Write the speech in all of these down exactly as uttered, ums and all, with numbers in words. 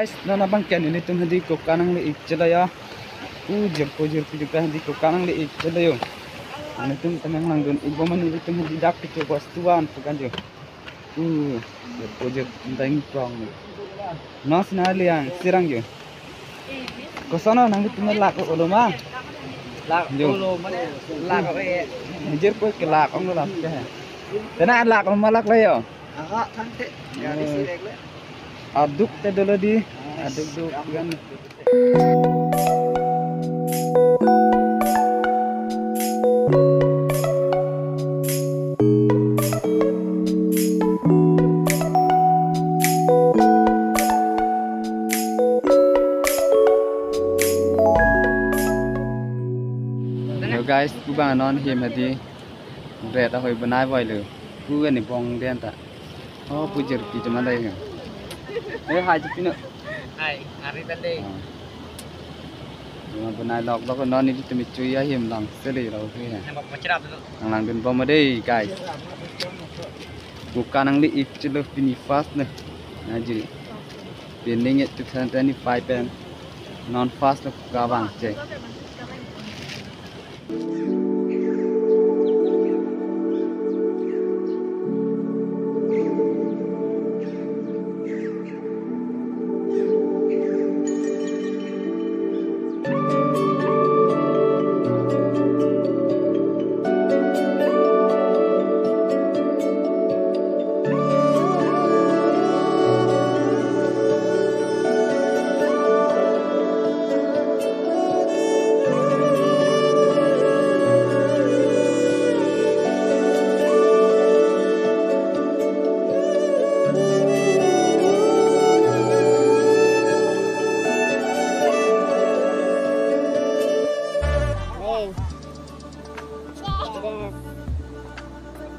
Guys, non abang ke nelitum hadi koka nangli-ik chelo ya. Pu jirpo jirpi juta hadi koka nangli-ik chelo yo. Nelitum ta nanglangdun-ik bom, nelitum hadi dak kecho bos tuan pukan yo. Pu jirpo jirpi dang prong yo. Nonsi nangliang sirang yo. Koson nangtum lak olo ma? Lak yo. Olo mane lak olo. Jirpo ke lak ong lo lak ke. Tena lak olo ma lak lo yo. Aha, thangte. Ya, di sirek le. Aduk te dolo di. Aduk duk kan. Hello guys, kubang non hem hadi. Bread ahoi banai boy lo. Pu ani bong den ta. Oh, pu jirpi jaman dai. Eh, hai jirpi no. Hai, hari tadi. Oh. Jaman banai lok lok non nelitum chui ahem lang sele lo ke. Nang bak macam tu. Nanglangdun bom dei, guys. Koka nangli-ik chelo pini first ne. Naji. Pini nge two thousand twenty-five pen. Non first lo koka vangche.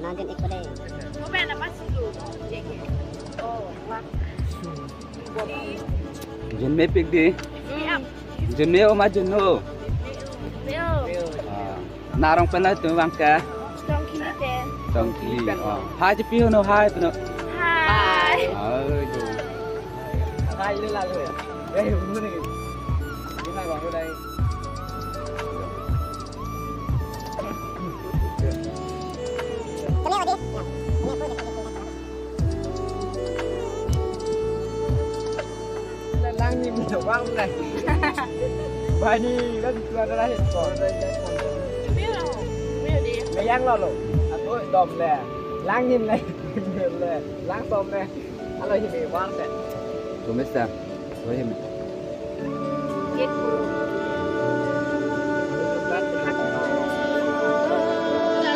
Nangdun-ik ko dei. Jun mepik di. Jun me-o ma jun no. Ah, nang arong pen latum vang ke? Tongkhili pen. Tongkhili. Oh. Hai jirpi ho no, hai pen no. Hai. Oh, jo. Hai lo lalo ya. Eh, unu ni. Ina bang dai. Langnim lo bang dai. Bani kan tuan lahir ko. Meyang lo lo. Aku dom le. Langnim le. Le. Langsom le. Alo hi bang se. Tumesta. Lo hi me.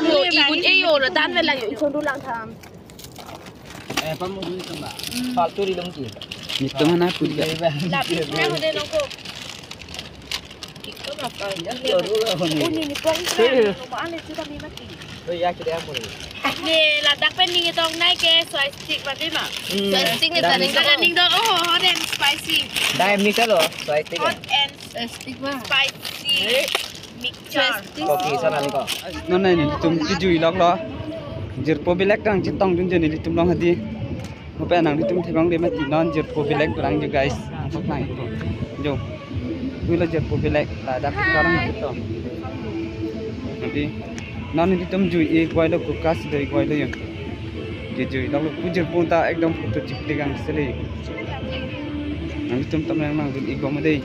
Yo, ibun e yo, lo dan me lang yo, ichon du lang tham. Eh, pamu dun tamba. Faltu di longki. Nelitum hana put ga. Lap, na hode nongko. Uni ni pon. Oi, ya, kita yang pun. Ni ladak pen ning tong nai ke soy stick mati ma. Soy stick ni tadi. Kada ning dong, oh, hot and spicy. Dai mix lo, soy stick. Hot and spicy. Mixture. Kopi sana ni ko. Non nelitum kejui lok lo. Jirpo bilek tang chetong dunji nelitum long hadi. Mo pen nanglitum thek longle mati non jirpo bilek lang jo guys. Angkok lang ipo. Jo. Hui lo jirpo bilek ladak karang ito. Nanti non nelitum jui-ik boi lo koka si do-ik boi lo yo. Kejui lok lo pu jirpo ta ekdom photo chiklik ang sele. Nanglitum tam nanglangdun-ik bom dei.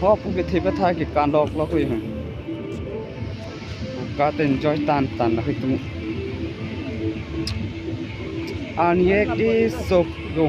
Ho pu kethe patha ke kan lok lok yo. Koka ta enjoy tan tan la hitum. An ye ke sok yo.